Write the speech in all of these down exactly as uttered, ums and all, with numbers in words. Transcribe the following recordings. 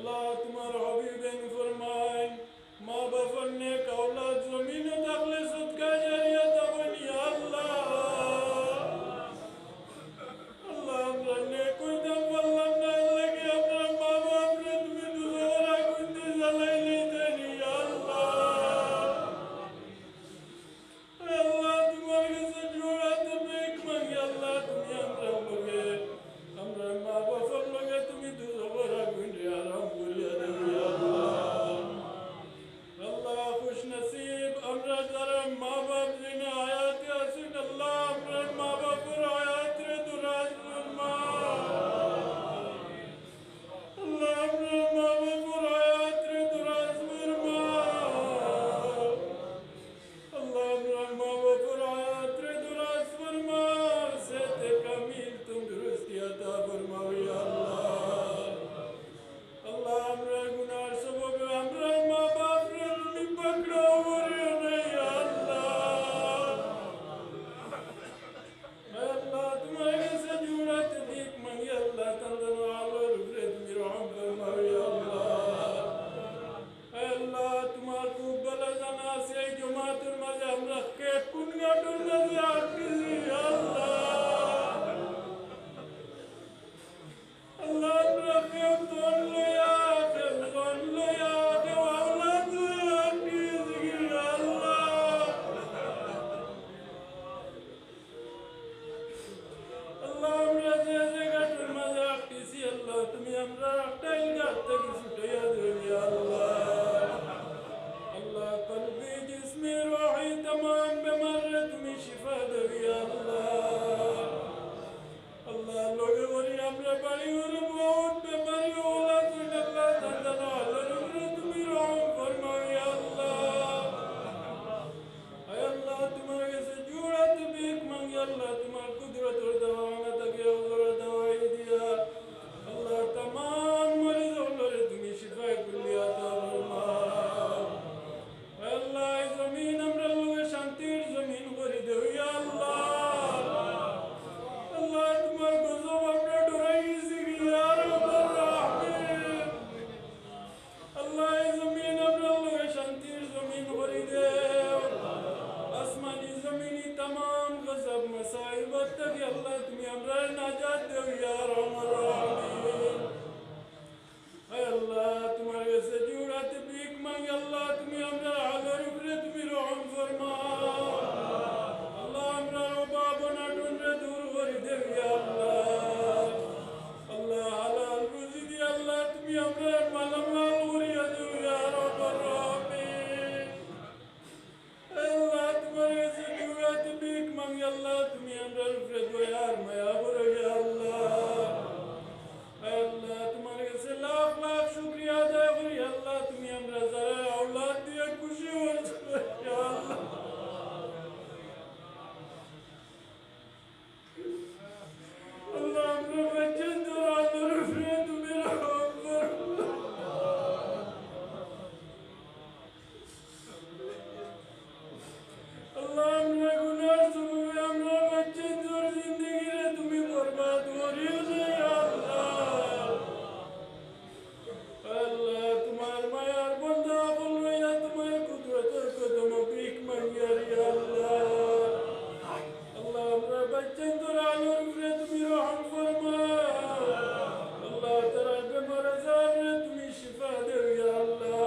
আল্লাহ, তুমার হাবিবে ফরমাইন, মা বাপর নেক আওলাদ জমিনো থাকলে সদকা জারিয়া থাকইন, ইয়া আল্লাহ। আল্লাহ, আমরা নেক অইতাম পারলাম না, এর লাগি আমরার মা বাপরে তুমি দুজখর আগুন দি জ্বালাইলাইতায় নি, ইয়া আল্লাহ। আল্লাহ, তুমার গেছে জোড়াতে ভিক মাগি, আল্লাহ, তুমি আমরার লগে, আমরার মা বাপর লগে তুমি দুজখর আগুনরে হারাম করিয়া দেও, ইয়া আল্লাহ। আল্লাহ, খুশনসিব আমরা যারার মা বাপ যিনি হায়াতে আছইন, আল্লাহ, আমরার মা বাপর হায়াতরে দরাজ ফরমাও। আল্লাহ, আমরার মা বাপর হায়াতরে দরাজ ফরমাও। আল্লাহ, আমরার মা বাপর হায়াতরে দরাজ ফরমাও, সেহতে কামিল তন্দুরুস্তি আতা ফরমাও, ইয়া আল্লাহ। আল্লাহ, আমরার গুনার সববে আমরার মা বাপরে তুমি পাকড়াও করিও না, ইয়া আল্লাহ। আয় আল্লাহ, তুমার গেছে জোড়াতে ভিক মাগি, আল্লাহ, তান তান আহলর উপরে তুমি রহম ফরমাও, ইয়া আল্লাহ। আয় আল্লাহ, তুমার খুব ভালা জানা আছে, এই জমাতর মাঝে আমরা কে কুন ঘাটর মাঝে আটকিছি, ইয়া আল্লাহ। আল্লাহ, আমরা কেউ ধন লইয়া, কেউ জন লইয়া, কেউ আওলাদ লইয়া আটকিছি, ইয়া আল্লাহ। আল্লাহ, আমরা যে যে ঘাটর মাঝে আটকিছি, আল্লাহ, তুমি আমরারে আটকাইল ঘাট থাকি ছুটাইয়া দেও, ইয়া আল্লাহ। আল্লাহ, কলবি, জিসমি, রুহি তামাম বেমাররে তুমি শিফা দেও, ইয়া আল্লাহ। আল্লাহ, লগে করি আমরার বাড়ি ঘরো বহুত বেমারি অকল আছইন, আল্লাহ, তান তান আহলর উপরে তুমি রহম ফরমাও, ইয়া আল্লাহ। আয় আল্লাহ, তুমার গেছে জোড়াতে ভিক মাগি, আল্লাহ, তুমার কুদরতর দাওয়াখানা থাকি অগুরে দাওয়াই দিয়া, আল্লাহ, তামাম মরিজ অকলরে তুমি শিফায়ে কুল্লি আতা ফরমাও। আয় আল্লাহ, এই জমিন আমরার লগে শান্তির জমিন করি দেও, ইয়া আল্লাহ। আল্লাহ, তুমার গজব আমরা ডরাই গেছি, ইয়া আরহামার রাহিমিন। আল্লাহ, এই জমিন আমরার লগে শান্তির জমিন করি দেও। আসমানি জমিনি তামাম গজব মাসাইব থাকি আল্লাহ, তুমি আমরারে নাজাত দেও, ইয়া আরহামার রাহিমিন। আয় আল্লাহ, তুমার গেছে জোড়াতে ভিক মাগি, আল্লাহ, তুমি আমরার আহলর উপরে তুমি রহম ফরমাও। আল্লাহ, আমরার অভাব অনাটনরে দূর করি দেও, ইয়া আল্লাহ। আল্লাহ, হালাল রুজি দিয়া, আল্লাহ, তুমি আমরারে মালামাল করিয়া দেও, ইয়া আরহামার রাহিমিন। আল্লাহ, তুমার গেছে জোড়াতে ভিক মাগি, আল্লাহ, তুমি আমরার উপরে দয়ার মায়া করো, ইয়া আল্লাহ। আল্লাহ, তুমার গেছে লাখ লাখ শুকরিয়া আদায় করি, আল্লাহ, তুমি আমরা যারারে আওলাদ দিয়া খুশি অইছো, ইয়া আল্লাহ। আল্লাহ, আমরার বাচ্চাইন্তর আহলর উপরে তুমি রহম করো। আল্লাহ, আমরার গুনার সববে আমরার বাচ্চাইন্তর জিন্দেগিরে তুমি বরবাদ করিও না, ইয়া আল্লাহ। আল্লাহ, তুমার মায়ার বান্দা অকল লইয়া তুমার কুদরতর কদমো ভিক মাগিয়ার, ইয়া আল্লাহ। আল্লাহ, আমরার বাচ্চাইন্তর আহলর উপরে তুমি রহম ফরমাও। আল্লাহ, তারার বেমার আজাররে তুমি শিফা দেও, ইয়া আল্লাহ।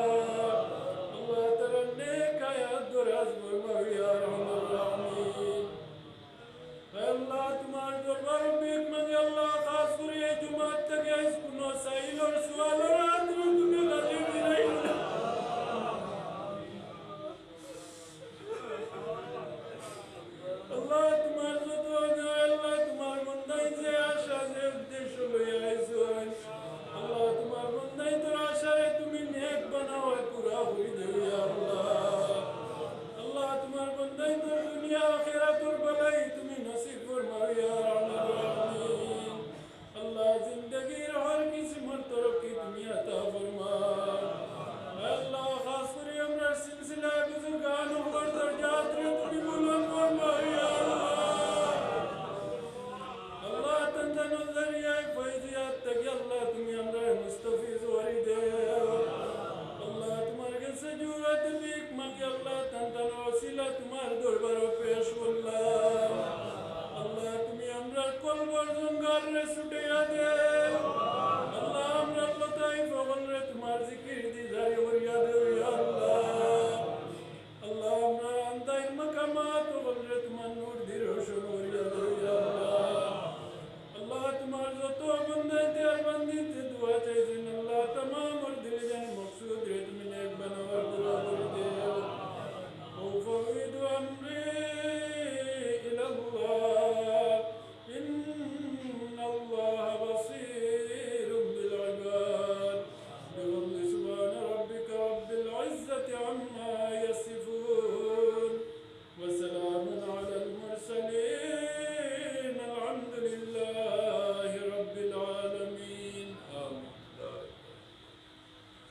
আল্লাহ, তারার নেক হায়াত দরাজ ফরমাও, ইয়া আরহামার রাহিমিন। আল্লাহ, তুমার দরবারো ভিক মাগি আল্লাহ, খাস করি এই জুমাত থাকি আইজ কুনু সাইলর সুয়াল